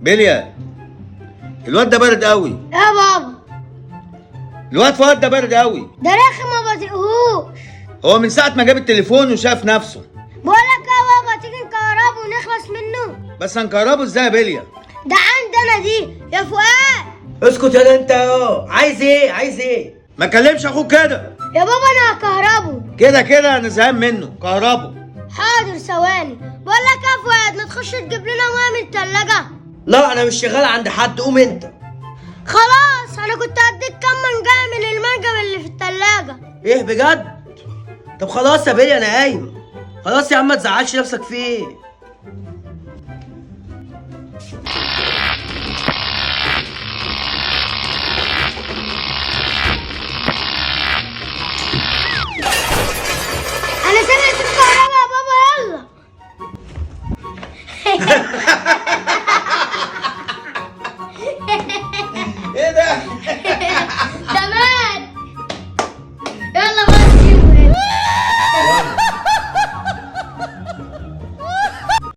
بليا، الواد ده بارد قوي. يا بابا. الواد فؤاد ده بارد قوي. ده رخم، ما بطيقهوش. هو من ساعة ما جاب التليفون وشاف نفسه. بقولك يا بابا، تيجي نكهربه ونخلص منه. بس هنكهربه ازاي يا بليا؟ ده عندنا دي يا فؤاد. اسكت يا ده انت اهو. عايز ايه؟ عايز ايه؟ ما كلمش اخوك كده. يا بابا انا هكهربه. كده كده انا زهقان منه، كهربه. حاضر ثواني. بقولك يا فؤاد، ما تخش تجيب لنا مية من التلاجة. لا انا مش شغال عند حد، قوم انت. خلاص انا كنت هديك كام منجاية من المنجم اللي في التلاجة. ايه بجد؟ طب خلاص يا بلي انا قايم. خلاص يا عم ما تزعلش نفسك في ايه.